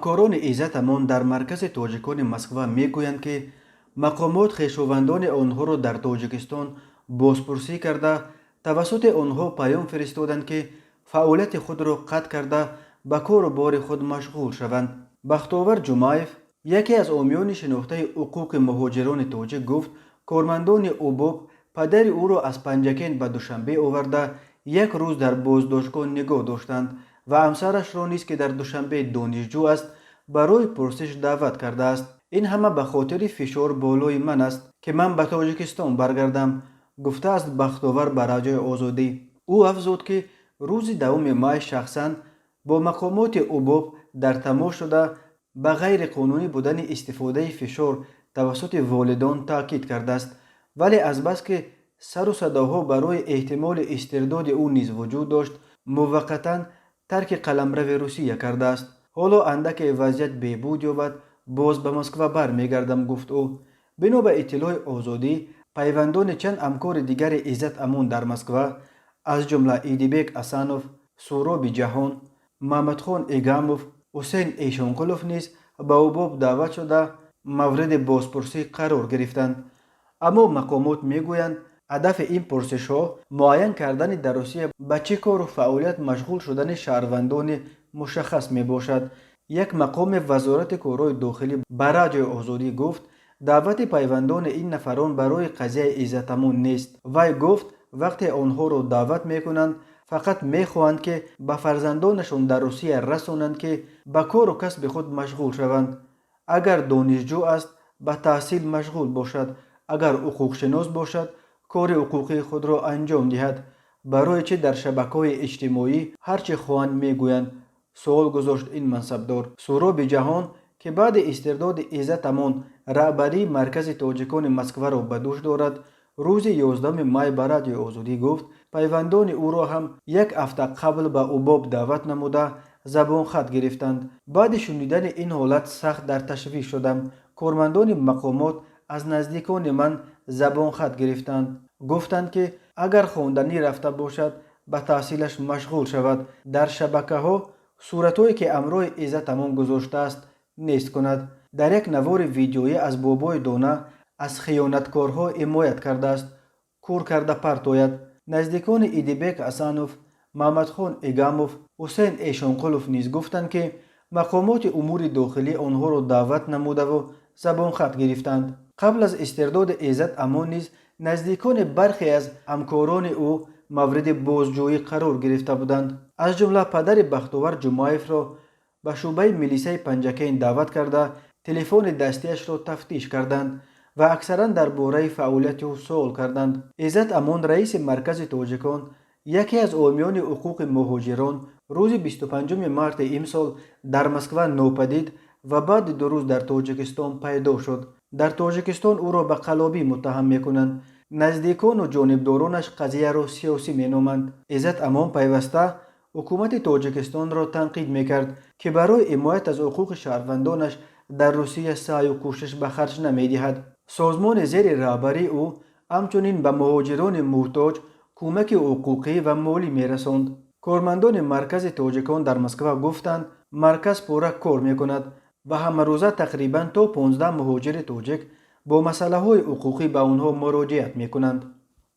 Ҳамкорони Иззат Амон дар Маркази тоҷикони Москва мегӯянд, ки мақомот хешовандони онҳоро дар Тоҷикистон бозпурсӣ карда, тавассути онҳо паём фиристоданд, ки фаъолияти худро қатъ карда, ба кору бори худ машғул шаванд. Бахтовар Ҷумаев, яке аз ҳомиёни шинохтаи ҳуқуқи муҳоҷирони тоҷик, гуфт, кормандони УБОП падари ӯро аз Панҷакент ба Душанбе оварда, як рӯз дар боздоштгоҳ нигоҳ доштанд ва ҳамсарашро низ, ки дар Душанбе донишҷӯ аст, барои пурсиш даъват кардааст. Ин ҳама ба хотири фишор болои ман аст, ки ман ба Тоҷикистон баргардам, гуфтааст Бахтовар ба Радиои Озодӣ. Ӯ афзуд, ки рӯзи 10 май шахсан бо мақомоти УБОП дар тамос шуда, ба ғайриқонунӣ будани истифодаи фишор тавассути волидон таъкид кардааст, вале азбаски сару садоҳо барои эҳтимоли истирдоди ӯ низ вуҷуд дошт, муваққатан тарки қаламрави Русия кардааст. Ҳоло андаке вазъият беҳбуд ёбад, боз ба Москва бармегардам, гуфт ӯ. Бино ба иттилои Озодӣ, пайвандони чанд ҳамкори дигари Иззат Амон дар Москва, аз ҷумла Идибек Асанов, Суроби Ҷаҳон, Маҳмадхон Эгамов, Ҳусейн Эшонқулов низ ба УБОП даъват шуда, мавриди бозпурсӣ қарор гирифтанд. Аммо мақомот мегӯянд, ҳадафи ин пурсишҳо муайян кардани дар Русия ба чӣ кору фаъолият машғул шудани шаҳрвандони мушаххас мебошад. Як мақоми Вазорати корҳои дохилӣ ба Радиои Озодӣ гуфт, даъвати пайвандони ин нафарон барои қазияи Иззат Амон нест. Вай гуфт, вақте онҳоро даъват мекунанд, фақат мехоҳанд, ки ба фарзандонашон дар Русия расонанд, ки ба кору касби худ машғул шаванд. Агар донишҷӯ аст, ба таҳсил машғул бошад, агар ҳуқуқшинос бошад, кори ҳуқуқии худро анҷом диҳад. Барои чӣ дар шабакаҳои иҷтимоӣ ҳар чӣ хоҳанд мегӯянд, суол гузошт ин мансабдор. Суроби Ҷаҳон, ки баъди истирдоди Иззат Амон раҳбарии Маркази тоҷикони Москваро ба дӯш дорад, рӯзи 11 май ба Радиои Озодӣ гуфт, пайвандони ӯро ҳам як ҳафта қабл ба УБОП даъват намуда, забонхат гирифтанд. Баъди шунидани ин ҳолат сахт дар ташвиш шудам. Кормандони мақомот аз наздикони ман забонхат гирифтанд, гуфтанд, ки агар хонданӣ рафта бошад, ба таҳсилаш машғул шавад, дар шабакаҳо суратҳое, ки ҳамроҳи Иззат Амон гузоштааст, нест кунад. Дар як навори видеоӣ аз Бобои Дона аз хиёнаткорҳо ҳимоят кардааст, кур карда партояд. Наздикони Идибек Ҳасанов, Маҳмадхон Эгамов, Ҳусейн Эшонқулов низ гуфтанд, ки мақомоти умури дохилӣ онҳоро даъват намудаву забонхат гирифтанд. Қабл аз истирдоди Иззат Амон низ наздикони бархе аз ҳамкорони ӯ мавриди бозҷӯӣ қарор гирифта буданд. Аз ҷумла падари Бахтовар Ҷумаевро ба шӯъбаи милисаи Панҷакент даъват карда, телефони дастиашро тафтиш карданд ва аксаран дар бораи фаъолияти ӯ суол карданд. Иззат Амон, раиси Маркази тоҷикон, яке аз ҳомиёни ҳуқуқи муҳоҷирон, рӯзи 25 марти имсол дар Москва нопадид ва баъди 2 рӯз дар Тоҷикистон пайдо шуд. Дар Тоҷикистон ӯро ба қаллобӣ муттаҳам мекунанд. Наздикону ҷонибдоронаш қазияро сиёсӣ меноманд. Иззат Амон пайваста ҳукумати Тоҷикистонро танқид мекард, ки барои ҳимоят аз ҳуқуқи шаҳрвандонаш дар Русия саъю кӯшиш ба харҷ намедиҳад. Созмони зери раҳбарии ӯ ҳамчунин ба муҳоҷирони муҳтоҷ кӯмаки ҳуқуқӣ ва молӣ мерасонд. Кормандони Маркази тоҷикон дар Москва гуфтанд, марказ пурра кор мекунад ва ҳамарӯза тақрибан то 15 муҳоҷири тоҷик бо масъалаҳои ҳуқуқӣ ба онҳо муроҷиат мекунанд.